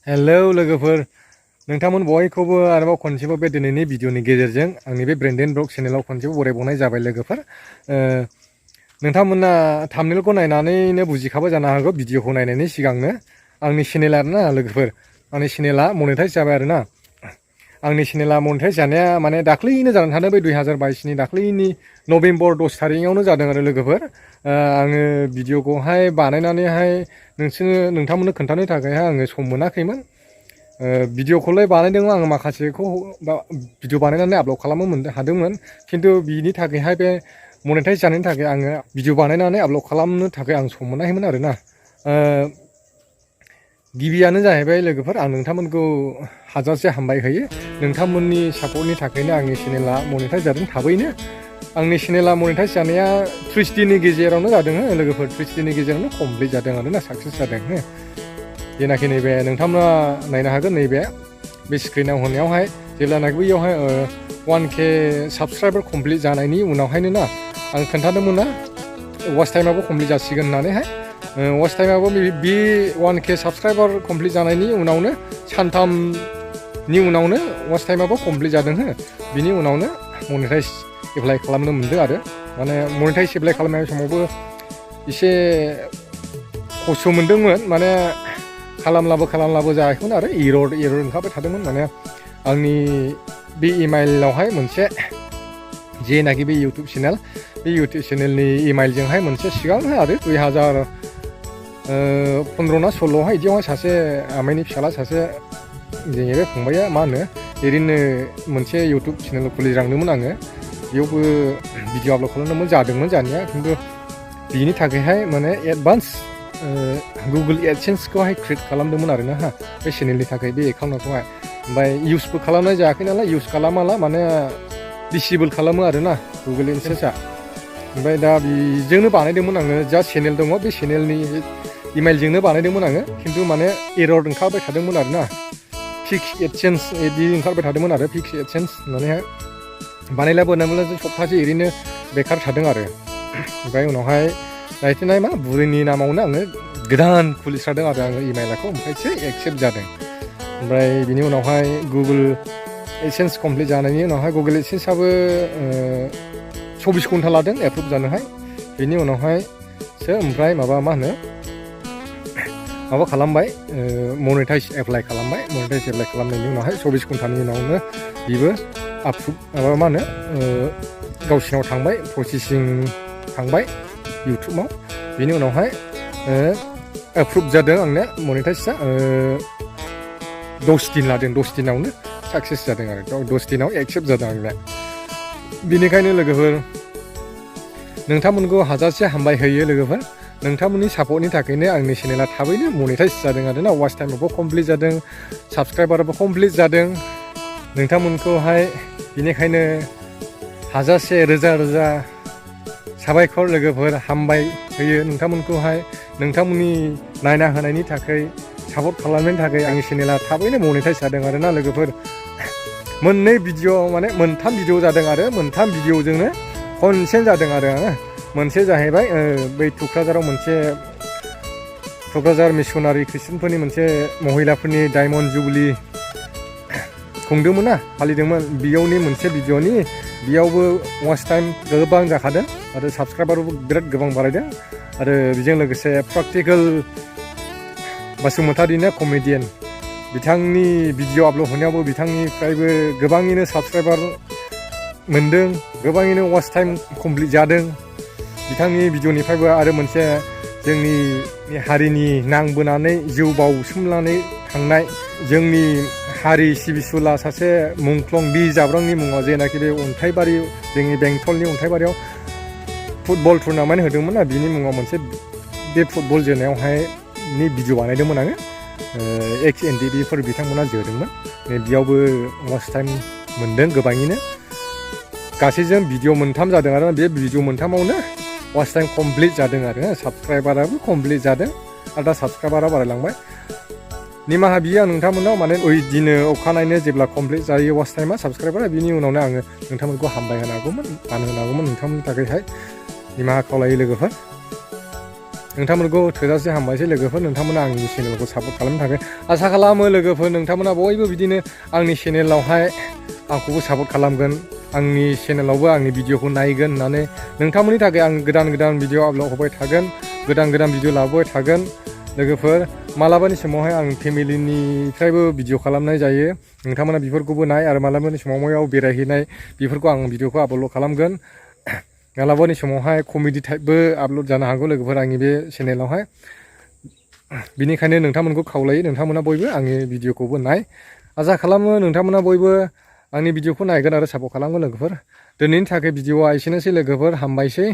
hello लोगोफोर नोंथांमोन बयखौबो आरोबाव खनसेबाव बे दिनैनि भिडिअनि गेजेरजों आंनि बे ब्रेन्डेन ब्लग चेनेलाव खनसेबाव बरायबावनाय जाबाय लोगोफोर नोंथांमोना थाम्बनेलखौ नायनानैनो बुजिखाबाय जानो हागौ भिडिअखौ नायनायनि सिगांनो आंनि चेनेल आरोना लोगोफोर आंनि चेनेला मनेटाइज जाबाय आरोना आंनि चेनेला मनेटाइज जानाया माने दाख्लैनो जानानै थादों बै 2022नि दाख्लैनि नभेम्बर 10 थारिखआवनो जादों आरो लोगोफोर आङो भिडिअखौहाय बानायनानैहाय नोंथांमोननो खोन्थानो थाखायहाय आङो सम मोनाखैमोन भिडिअखौलाय बानायदोंमोन आङो माखासेखौ भिडिअ बानायनानै आपल'ड खालामनो हादोंमोन खिन्थु बिनि थाखायहाय बे मनेटाइज जानायनि थाखाय आङो भिडिअ बानायनानै आपल'ड खालामनो थाखाय आं सम मोनाखैमोन आरोना गिबियानो जाहैबाय लोगोफोर आं नोंथांमोनखौ हाजासे हामबाय होयो नोंथांमोननि सापर्टनि थाखायनो आंनि चेनेला मनेटाइज जादों थाबैनो आंनि चेनेला मनेटाइज जानाया 30 दिननि गेजेरावनो जादों लोगोफोर 30 दिननि गेजेरावनो कमप्लिट जादों आरोना साक्सेस जादों जेनाखि नैबे नोंथांमोना नायनो हागोन नैबे बे स्क्रिनाव होनायावहाय जेब्लानाखि बैयावहाय 1K साबस्क्राइबार कमप्लिट जानायनि उनावहायनो ना आं खोन्थादोंमोन ना वाच टाइमाबो कमप्लिट जासिगोन होननानैहाय वाच टाइमाबो बे 1K साबस्क्राइबार कमप्लिट जानायनि उनावनो सानथामनि उनावनो वाच टाइमाबो कमप्लिट जादों बिनि उनावनो मनेटाइज एप्लाइ खालामनो मोनदों आरो माने मनेटाइज एप्लाइ खालामनाय समावबो एसे खस्थ' मोनदोंमोन माने खालामलाबो जायाखैमोन आरो एरर ओंखारबाय थादोंमोन माने आंनि बे इमेइलावहाय मोनसे जेनाखि बे इउटुब चेनेल बे इउटुब चेनेलनि इमेइलजोंहाय मोनसे सिगांहाय आरो 2015 ना 16 बिदियावहाय सासे आमाइनि फिसाला सासे जोंनि बे फंबाया मा होनो ओरैनो मोनसे इउटुब चेनेल खुलिलांदोंमोन आङो बेयावबो भिडिअ आपल'ड खालामदोंमोन जादोंमोन जानाया खिन्थु बिनि थाखायहाय माने एडभान्स गुगल एडसेन्सखौहाय क्रिएट खालामदोंमोन आरोना बे चेनेलनि थाखाय बे एकाउन्टखौहाय ओमफ्राय इउजबो खालामनाय जायाखै नालाय इउज खालामाला माने डिसेबोल खालामो आरोना गुगल एडसेन्सआ ओमफ्राय दा बेजोंनो बानायदोंमोन आङो जा चेनेल दङ बे चेनेलनि इमेइलजोंनो बानायदोंमोन आङो खिन्थु माने एरर ओंखारबाय थादोंमोन आरोना फिक्स एडसेन्स बिदि ओंखारबाय थादोंमोन आरो फिक्स एडसेन्स होननानैहाय बानायलाबोनामोन सप्तासे ओरैनो बेकार थादों आरो ओमफ्राय उनावहाय नायथेनाय मा बुरैनि नामावनो आङो गोदान खुलिस्रादों आरो आङो इमेइलखौ ओमफ्रायसो एक्सेप्ट जादों ओमफ्राय बिनि उनावहाय गुगल एडसेन्स कमप्लिट जानायनि उनावहाय गुगल एडसेन्सआबो 24 घन्टा लादों एप्रुभ जानोहाय बिनि उनावहायसो ओमफ्राय मा होनो माबा खालामबाय मनेटाइज एप्लाइ खालामबाय मनेटाइज एप्लाइ खालामनायनि उनावहाय 24 घन्टानि उनावनो बेबो आपरुभ मा होनो गावसिनाव थांबाय प्रसेसिं थांबाय इउटुबाव बिनि उनावहाय एप्रुभ जादों आंना मनेटाइजआ 10 दिन लादों 10 दिनावनो साक्सेस जादों आरो 10 दिनाव एक्सेप्ट जादों आंना बेनिखायनो लोगोफोर नोंथांमोनखौ हाजासे हामबाय होयो लोगोफोर नोंथांमोननि सापर्टनि थाखायनो आंनि चेनेला थाबैनो मनेटाइज जादों आरोना वाच टाइमाबो कमप्लिट जादों साबस्क्राइबाराबो कमप्लिट जादों नोंथांमोनखौहाय बेनिखायनो हाजासे रोजा रोजा साबायखर लोगोफोर हामबाय होयो नोंथांमोनखौहाय नोंथांमोननि नायना होनायनि थाखाय सापर्ट खालामनायनि थाखाय आंनि चेनेला थाबैनो मनेटाइज जादों आरोना लोगोफोर मोननै भिडिअ माने मोनथाम भिडिअ जादों आरो मोनथाम भिडिअजोंनो खनसेनो जादों आरो मोनसे जाहैबाय बै क'क्राझार मिसनारि ख्रिस्टियानफोरनि मोनसे महिलाफोरनि डायमन्ड जुबलि खुंदोंमोन ना फालिदोंमोन बेयावनि मोनसे भिडिअनि बेयावबो वाच टाइम गोबां जाखादों आरो साबस्क्राइबारबो बिराद गोबां बारायदों आरो बेजों लोगोसे प्रेक्टिकेल बसुमतारीना कमेडियान बिथांनि भिडिअ आपल'ड होनायावबो बिथांनिफ्रायबो गोबाङैनो साबस्क्राइबार मोन्दों गोबाङैनो वाच टाइम कमप्लिट जादों बिथांनि भिडिअनिफ्रायबो आरो मोनसे जोंनि हारिनि नांबोनानै जिउ बाउसोमनानै थांनाय जोंनि हारि सिबिसुला सासे मुंख्लं बि जाब्रांनि मुङाव जेनाखि बे अन्थाइबारि जोंनि बेंटलनि अन्थाइबारियाव फुटबल टुर्नामेन्ट होदोंमोन ना बिनि मुङाव मोनसे बे फुटबल जोनायावहाय नि भिडिअ बानायदोंमोन आङो XNDBफोर बिथांमोना जोदोंमोन बेयावबो वाच टाइम मोन्दों गोबाङैनो गासैजों भिडिअ मोनथाम जादों आरो बे भिडिअ मोनथामावनो वाच टाइम कमप्लिट जादों आरो साबस्क्राइबाराबो कमप्लिट जादों आरो दा साबस्क्राइबारा बारायलांबाय निमाहा बियो आं नोंथांमोनाव माने ओइदिनो अखानायैनो जेब्ला कमप्लिट जायो वाच टाइमा साबस्क्राइबारा बिनि उनावनो आङो नोंथांमोनखौ हामबाय होनांगौमोन मानो होनांगौमोन नोंथांमोननि थाखायहाय निमाहा खावलायो लोगोफोर नोंथांमोनखौ थोजासे हामबायसै लोगोफोर नोंथांमोना आंनि चेनेलखौ सापर्ट खालामनो थाखाय आसा खालामो लोगोफोर नोंथांमोना बयबो बिदिनो आंनि चेनेलावहाय आंखौबो सापर्ट खालामगोन आंनि चेनेलावबो आंनि भिडिअखौ नायगोन होननानै नोंथांमोननि थाखाय आं गोदान गोदान भिडिअ आपल'ड होबाय थागोन गोदान गोदान भिडिअ लाबोबाय थागोन लोगोफोर मालाबानि समावहाय आं फेमिलिनिफ्रायबो भिडिअ खालामनाय जायो नोंथांमोना बेफोरखौबो नाय आरो मालाबानि समाव मायाव बेरायहैनाय बेफोरखौ आं भिडिअखौ आपल'ड खालामगोन मालाबानि समावहाय कमेडि टाइपबो आपल'ड जानो हागौ लोगोफोर आंनि बे चेनेलावहाय बिनिखायनो नोंथांमोनखौ खावलायो नोंथांमोना बयबो आंनि भिडिअखौबो नाय आसा खालामो नोंथांमोना बयबो आंनि भिडिअखौ नायगोन आरो सापर्ट खालामगोन लोगोफोर दिनैनि थाखाय भिडिअआ एसेनोसै लोगोफोर हामबायसै